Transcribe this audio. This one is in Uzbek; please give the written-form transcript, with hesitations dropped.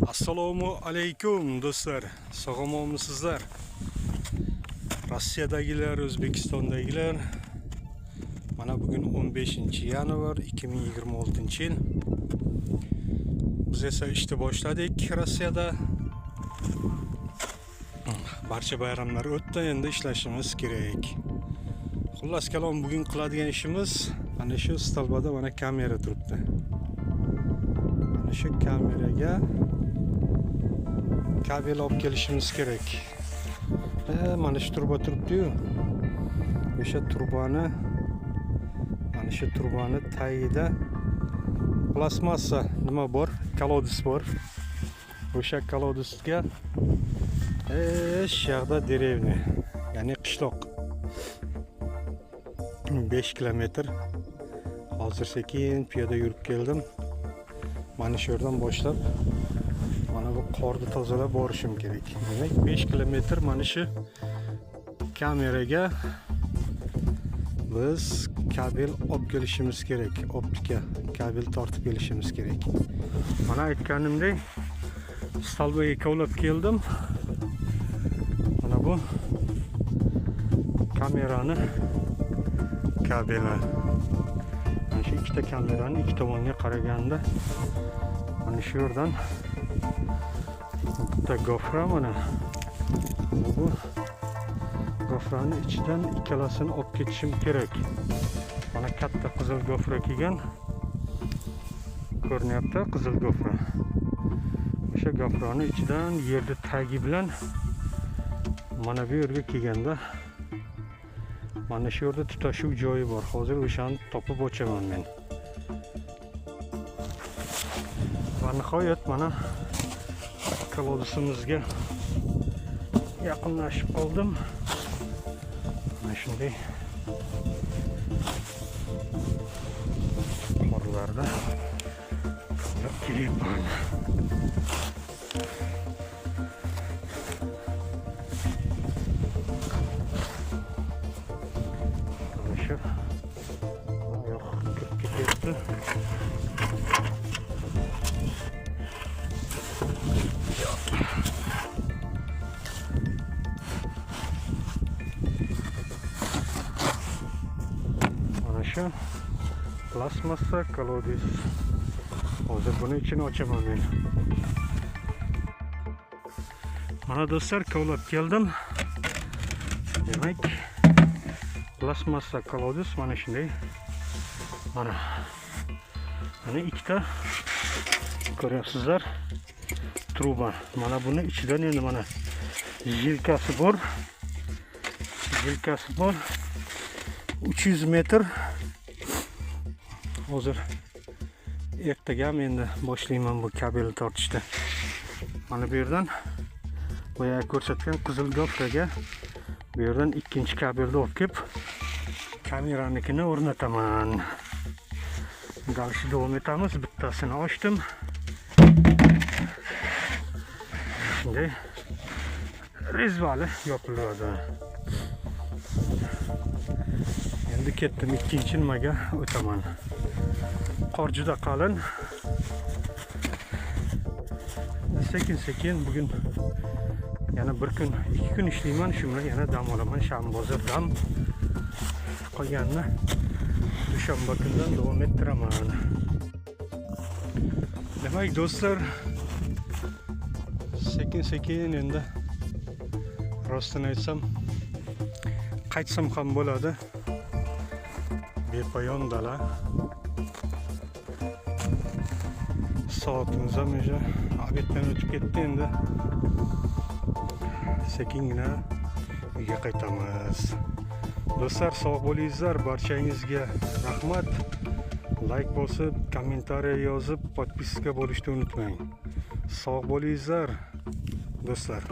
Assalomu alaykum do'stlar, sog' omonmisizlar? Rossiyadagilar, O'zbekistondagilar. Mana bugun 15 yanvar 2026 yil. Biz esa ishni boshladik Rossiyada. Barcha bayramlar o'tdi, endi ishlashimiz kerak. Xullas kalom, bugun qiladigan ishimiz mana shu столба da mana kamera turibdi. Mana shu kameraga kabel olib kelishimiz kerak. Mana shu truba turibdi-yu. O'sha trubani, mana shu trubani tagida plastmassa nima bor, колодец bor. O'sha колодец ga shu yoqda деревня, ya'ni qishloq. 5 kilometr. Hozir sekin piyoda yurib keldim. Mana shu yerdan boshlab mana bu qorni tozalab borishim kerak. Demak, 5 kilometr mana shu kameraga biz kabel olib kelishimiz kerak. Optika kabel tortib kelishimiz kerak. Mana aytganimdek, столба ga kovlab keldim. Mana bu kamerani kabeli. Mana shu ikkita kamerani ikki tomonga qaraganda mana shu yerdan bitta gofra, mana bu gofrani ichidan ikkalasini olib ketishim kerak. Mana katta qizil gofra kelgan. Ko'rinyapti qizil gofra. O'sha gofrani ichidan yerni tagi bilan mana bu yerga kelganda mana shu yerda tutashuv joyi bor. Hozir o'shani topib ochaman men. Va nihoyat mana колодец imizga yaqinlashib qoldim. Mana shunday qorlarda kovlab kelyapman. Mana shu oyoq kirib ketyapti. Mana shu plastmassa колодец. Hozir buni ichini ochaman men. Mana do'stlar, kovlab keldim. Demak, plastmassa колодец mana shunday. Mana. Mana ikkita ko'ryapsizlar truba. Mana buni ichidan endi mana жилка si bor. Жилка si bor. 300 metr. Hozir ertaga ham endi boshlayman bu kabelni tortishni. Mana bu yerdan boya ko'rsatgan qizil gofraga bu yerdan ikkinchi kabelni olib kelib kameranikini o'rnataman. Дальше davom etamiz. Bittasini ochdim. Shunday rezvali yopiladi. Endi ketdim, ikkinchi nimaga o'taman. Qor juda qalin. Sekin sekin bugun yana bir kun, 2 kun ishlayman, shu bilan yana dam olaman. Shanba bozor dam. Qolganini dushanba kundan davom ettiraman. Demak, do'stlar, sekin sekin endi rostini aytsam qaytsam ham bo'ladi. Bepoyon dala. Soatimiz ham уже обед dan o'tib ketdi endi. Sekingina uyga qaytamiz. Do'stlar, sog' bo'lingizlar, barchangizga rahmat. Layk bosib, kommentariy yozib, подписка bo'lishni unutmang. Sog' bo'lingizlar, do'stlar.